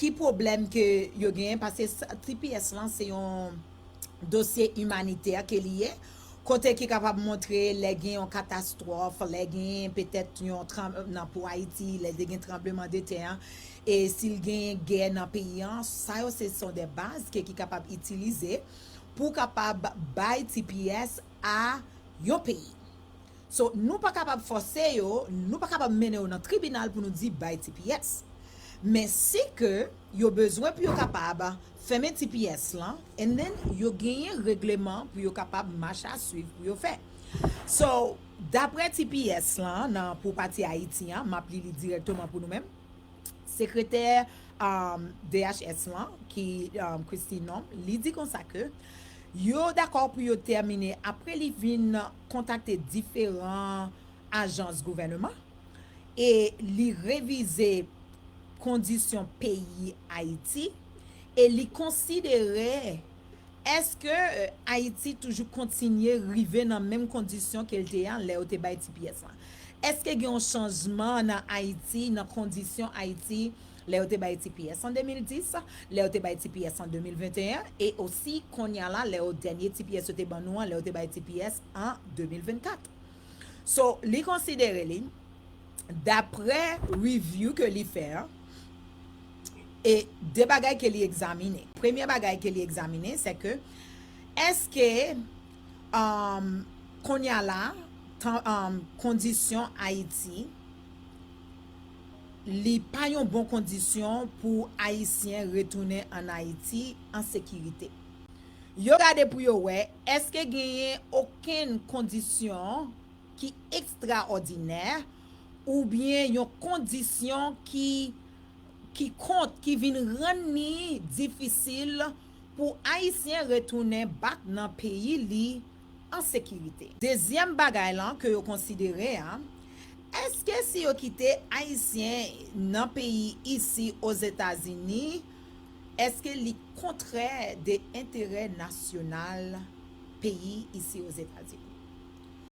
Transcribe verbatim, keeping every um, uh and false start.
ki pwoblèm ke yo genyen, paske sa- T P S lan se yon dosye imanitè ke li ye, kote ki kapab montre lè gen yon katastwòf, lè gen petèt yon tranm nan pou Ayiti, lè gen tranbleman de tè an, e si l gen gè nan peyi an, sa yo se son de baz ke ki kapab itilize pou kapab bay T P S a yon peyi. So, nou pa kapab fòse yo, nou pa kapab mennen yo nan tribinal pou nou di bay T P S. Men si ke yo bezwen pou yo kapab fèmen T P S lan, and then yo genyen regleman pou yo kapab mach a swiv pou yo fè. So, dapre T P S lan, nan pou pati Ayiti an, m ap li li dirèkteman pou nou menm. Sekretè um, D H S lan, ki um, Christy Nom, li di konsa ke yo dakò pou yo tèmine apre li vin kontakte diferan ajans gouvènman e li revize kondisyon peyi Ayiti e li konsidere èske euh, Ayiti toujou kontinye rive nan menm kondisyon ke l te an lè yo te bay T P S lan? Èske gen yon chanjman nan Ayiti, nan kondisyon Ayiti lè yo te bay T P S an de mil dis, lè yo te bay T P S an de mil venteyen e osi kounye a la lè yo dènye T P S yo te ban nou an, lè yo te bay T P S an de mil vennkat? So, li konsidere li, dapre review ke li fè an, e de bagay ke li egzamine. Premye bagay ke li egzamine, se ke èske um, kounye a la, tan, um, kondisyon Ayiti, li pa yon bon kondisyon pou Ayisyen retounen an Ayiti an sekirite. Yo gade pou yo wè, èske genyen okenn kondisyon ki ekstraòdinè oubyen yon kondisyon ki ki kont ki vin rann li difisil pou Ayisyen retounen back nan peyi li an sekirite. Dezyèm bagay lan ke yo konsidere a, èske si yo kite Ayisyen nan peyi isi Ozetazini, èske li kontrè de enterè nasyonal peyi isi Ozetazini?